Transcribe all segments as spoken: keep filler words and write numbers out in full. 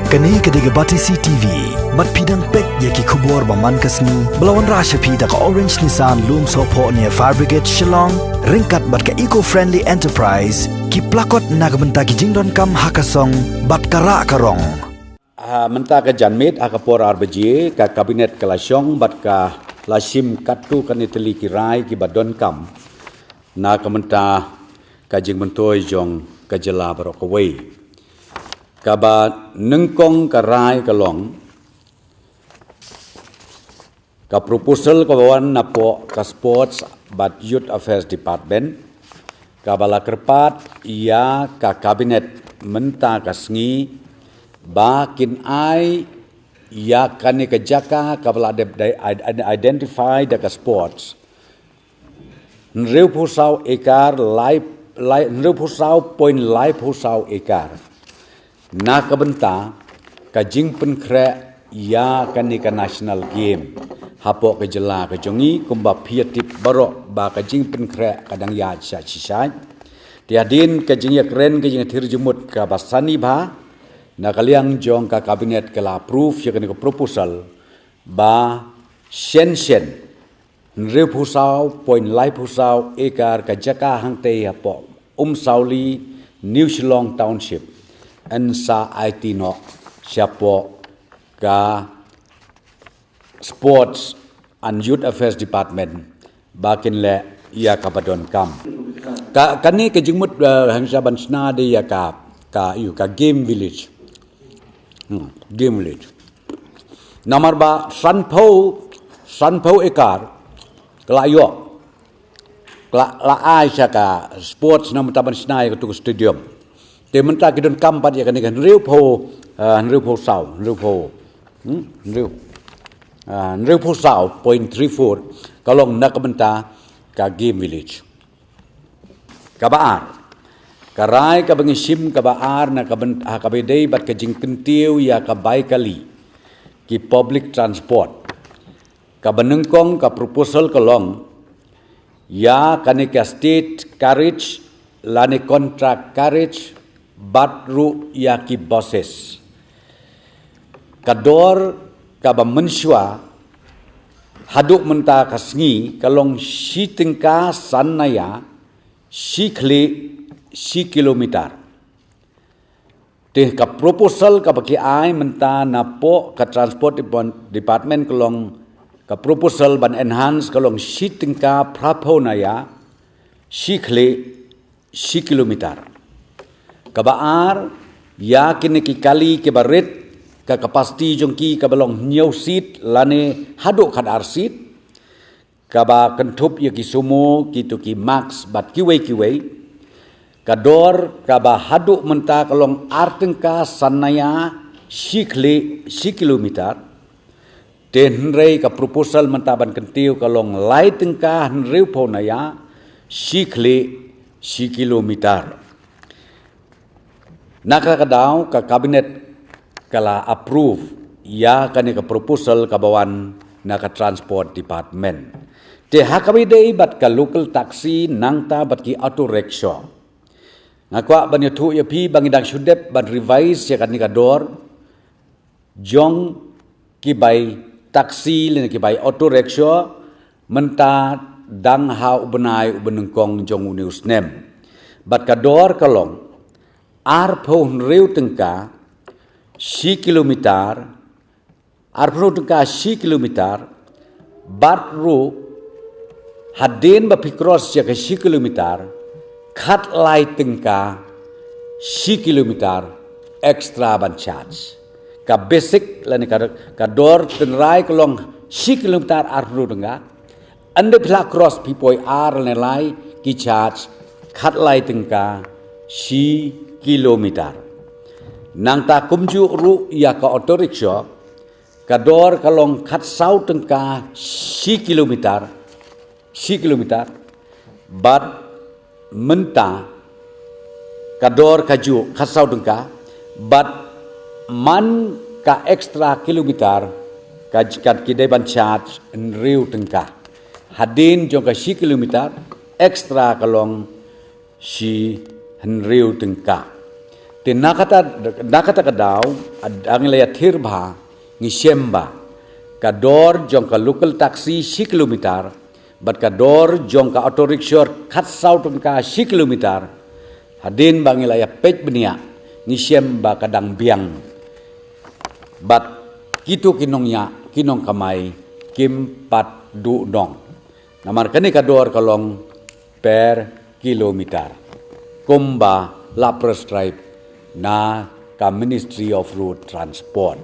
Kane ka dei ka Batesi T V. Bad phi dang peit ïa ki khubor ba man ka sngi ba la wanrah sha phi da ka Orange Nissan Lumsohphoh near Fire Brigade Shillong, ryngkat bad ka Eco Friendly Enterprise, ki plakot na ka bynta ki jingdonkam ha ka song bad ka rah ka rong. Ha mynta ka janmiet ha ka por ar baje, ka Cabinet ka la shong bad ka la shim katto katne tylli ki rai kiba donkam na ka bynta ka jingmyntoi jong ka jylla baroh kawei. Kaba nyngkong ka rai ka long, ka proposal kaba wan napoh ka Sports bad Youth Affairs Department, kaba la kyrpad ïa ka Cabinet mynta ka sngi ba kin ai ïa kane ka jaka kaba la dep dei id-, identify da ka Sports, hynriewphew saw ekar, lai, lai, hynriewphew saw point laiphew saw ekar, na ka bynta ka jingpynkhreh ïa kane ka National Game hapoh ka jylla ka jong ngi. Kumba phi ïa tip baroh ba ka jingpynkhreh ka dang ïaid sha shisha. Te hadien ka jingïakren, ka jingïathir jingmut kaba sani bha, na ka liang jong ka Cabinet ka la approve ïa kane ka proposal ba shen shen hynriewphew saw point laiphew saw ekar ka jaka hangtei hapoh Umsawli, New Shillong Township, yn sa aiti noh shapoh ka Sports and Youth Affairs Department ba kin leh ïa kaba donkam. Ka, kane ka jingmut, eh, hangta ban shna de ïa ka, ka, ïa ka Game Village. Hmm, Game Village. Namar ba sanphew, sanphew ekar ka la ïoh, ka la, la ai sha ka Sports na mynta ban shna ïa katu ka stadium. Te mynta ki donkam pat ïa kane ka hynriewphew, eh, hynriewphew saw, hynriewphew, hmm, hynriew, eh, hynriewphew saw point three four ka long na ka bynta ka Game Village. Kaba ar, ka rai kaba ngi shim kaba ar na ka byn-, ha kaba ïadei bad ka jingkyntiew ïa ka bai kali, ki public transport. Kaba nyngkong ka proposal ka long ïa kane ka state carriage lane contract carriage bad ruh ïa ki buses. Ka dor kaba mynshuwa haduh mynta ka sngi ka long shi tyngka san naïa shi khlieh shi kilometer. Te ka proposal kaba ki ai mynta napoh ka Transport Depon-, Department ka long ka proposal ban enhance ka long shi tyngka phraphew naïa shi khlieh shi kilometer. Kaba ar, ïa kine ki kali kiba rit, ka capacity jong ki kaba long hynñiew seat lane haduh khatar seat, kaba kynthup ïa ki sumo, kito ki Max bad kiwei kiwei. Ka dor kaba haduh mynta ka long ar tyngka san naïa shi khlieh shi kilometer. Te hynrei ka proposal mynta ban kyntiew ka long lai tyngka hynriewphew naïa shi khlieh shi kilometer. Na kata ka daw ka Cabinet ka la approve ïa kane ka proposal kaba wan na ka Transport Department. Te ha kaba ïadei bad ka local taxi nangta bad ki auto rickshaw, nga kwah ban ïathuh ïa phi ba ngi dang shu dep ban revise ïa kane ka dor jong ki bai taxi lane ki bai auto rickshaw mynta dang ha u bnai uba nyngkong jong une u snem. Bad ka dor ka long arphew hynriew tyngka shi kilometer, arphew hynriew tyngka shi kilometer, bad ruh hadien ba phi cross ïa ka shi kilometer, khatlai tyngka shi kilometer extra ban charge. Ka basic lane ka, ka dor tynrai ka long shi kilometer arphew hynriew tyngka. Ynda phi la cross phi poi ar lane lai ki charge khatlai tyngka shi kilometer. Nangta kumjuh ruh ïa ka auto rickshaw, ka dor ka long khatsaw tyngka shi kilometer, shi kilometer, bad mynta ka dor ka juh khatsaw tyngka, bad man ka extra kilometer ka, ka ki dei ban charge hynriew tyngka. Hadien jong ka shi kilometer extra ka long shi hynriew tyngka. Te na kata, na kata ka daw, ada ngi la ïathir ba ngi shem ba ka dor jong ka local taxi shi kilometer, bad ka dor jong ka auto rickshaw khatsaw tyngka shi kilometer. Hadien ba ngi la ïapeit bniah, ngi shem ba ka dang biang. Bad kito ki nongñiah, ki nongkamai, kim pat duh nong. Namar kane ka dor ka long per kilometer, kumba la prescribe na ka Ministry of Road Transport.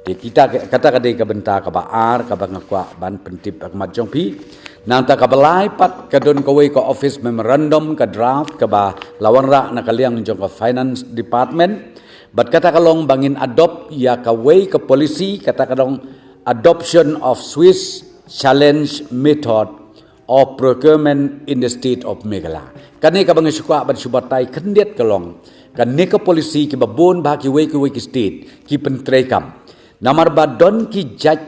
Te kita, kata ka dei ka bynta kaba ar kaba nga kwah ban pyntip ha khmat jong phi. Nangta kaba lai pat ka don kawei ka office memorandum, ka draft kaba la wanrah na ka liang jong ka Finance Department. Bad kata ka long ba ngin adopt ïa kawei ka policy, kata ka long adoption of Swiss challenge method of procurement in the state of Meghalaya. Kane kaba nga shu kwah ban shu batai khyndiat ka long, kane ka policy kiba bun ba kiwei kiwei ki state ki pyntreikam. Namar ba don ki jait,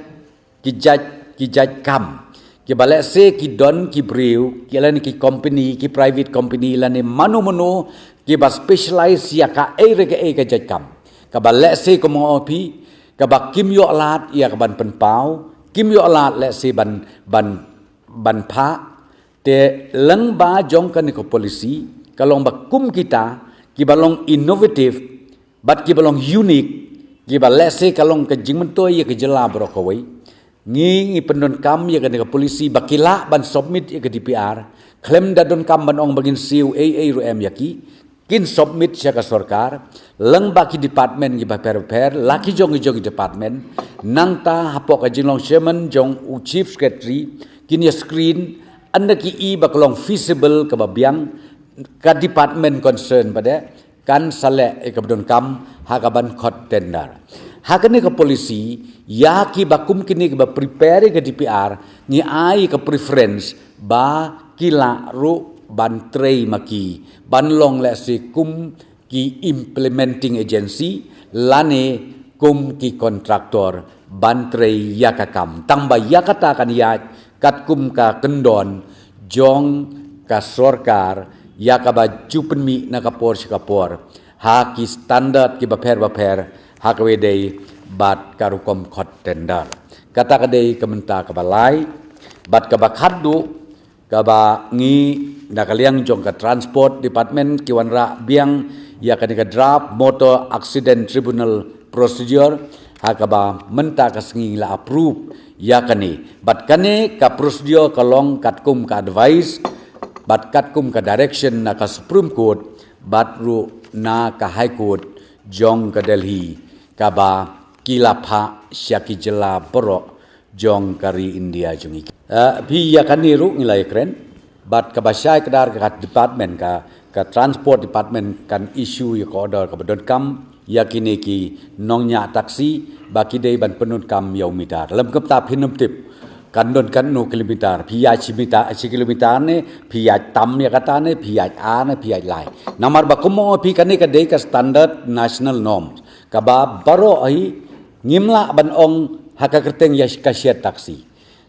ki jait, ki jait kam, kiba lehse ki don ki briew, ki lane ki company, ki private company, lane mano mano kiba specialize ïa kaei re kaei ka jait kam, kaba lehse kumno phi, kaba kim ïoh lad ïa ka ban pynpaw, kim ïoh lad lehse ban, ban, ban phah. Te lyngba jong kane ka policy ka long ba kum kita kiba long innovative bad kiba long unique, kiba lehse ka long ka jingmyntoi ïa ka jylla baroh kawei, ngi, ngi pyndonkam ïa kane ka policy ba ki lah ban submit ïa ka D P R khlem da donkam ban ong ba ngin siew ei ei ruh em ïa ki. Kin submit sha ka sorkar lyngba ki department kiba pher bapher, la ki jong ki jong ki department. Nangta hapoh ka jinglong chairman jong u chief secretary, kin ïa screen ynda ki i ba ka long feasible kaba biang, ka department concern pat de kan sa leh ïa kaba donkam ha ka ban khot tender. Ha kane ka policy, ïa kiba kum kine kiba prepare ïa ka D P R, ngi ai ka preference ba ki lah ruh ban trei ma ki, ban long lehse kum ki implementing agency lane kum ki contractor ban trei ïa ka kam. Tang ba ïa kata kan ïaid katkum ka kyndon jong ka sorkar ïa kaba ju pynmih na ka por sha ka por ha ki standard kiba pher bapher, ha kaba ïadei bad ka rukom khot tender. Kata ka dei ka bynta kaba lai. Bad kaba khatduh, kaba ngi na ka liang jong ka Transport Department ki wanrah biang ïa kane ka draft Motor Accident Tribunal Procedure, ha kaba mynta ka sngi la approve ïa kane. Bad kane ka procedure ka long katkum ka advice bad katkum ka direction na ka Supreme Court bad ruh na ka High Court jong ka Delhi, kaba ki la phah sha ki jylla baroh jong ka ri India jong ngi. Eh, phi, ïa kane ruh ngi la ïakren bad kaba shai kdar ka department, ka, ka Transport Department kan issue ïa ka order kaba donkam ïa kine ki nongñiah taxi ba ki dei ban pyndonkam ïa u meter. Lym kumta phin ym tip kan don katno kilometer, phi ïaid shi meter, shi kilometer ne, phi ïaid tam ïa kata ne, phi ïaid ar ne, phi ïaid lai. Namar ba kumno phi, kane ka dei ka standard national norms kaba baroh hi ngim lah ban ong ha ka kyrteng ïa ka shared taxi.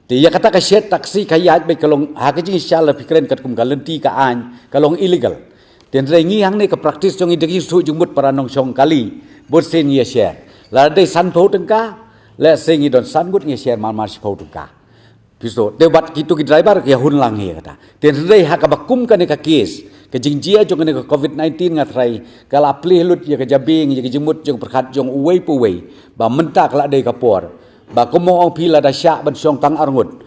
Te ïa kata ka shared taxi ka ïaid beit ka long ha ka jingshisha, la phi kren katkum ka lynti ka aiñ, ka long illegal. Te hynrei ngi hangne ka practice jong ngi da ki shu jingmut para nongshong kali, bun sien ngi ïa share. Lada dei sanphew tyngka, lehse ngi don san ngut, ngi share mar mar shiphew tyngka. Phi sngew, te bad kito ki driver ki ïa hun lang hi kata. Te hynrei ha kaba kum kane ka case, ka jingjia jong kane ka covid nineteen, nga tharai ka la plie lut ïa ka jabieng, ïa ka jingmut jingpyrkhat jong uwei pa uwei ba mynta ka la dei ka por ba kumno ong phi, lada shah ban shong tang ar ngut,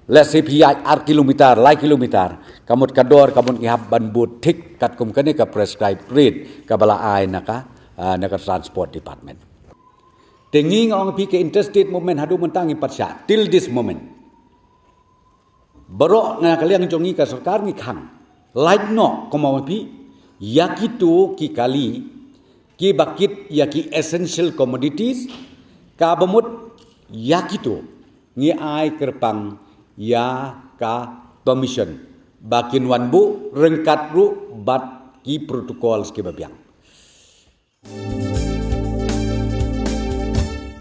lehse phi ïaid ar kilometer, lai kilometer, ka mut ka dor ka mut ngi hap ban bud thik katkum kane ka prescribed rate kaba la ai na ka, ah, na ka Transport Department. Te ngi, nga ong phi, ka interstate movement haduh mynta ngim pat shah, till this moment. Baroh na ka liang jong ngi ka sorkar ngi khang. Lait noh, kumno phi, ïa kito ki kali kiba kit ïa ki essential commodities, kaba mut ïa kito ngi ai kyrpang ïa ka permission ba kin wan buh ryngkat ruh bad ki protocols kiba biang.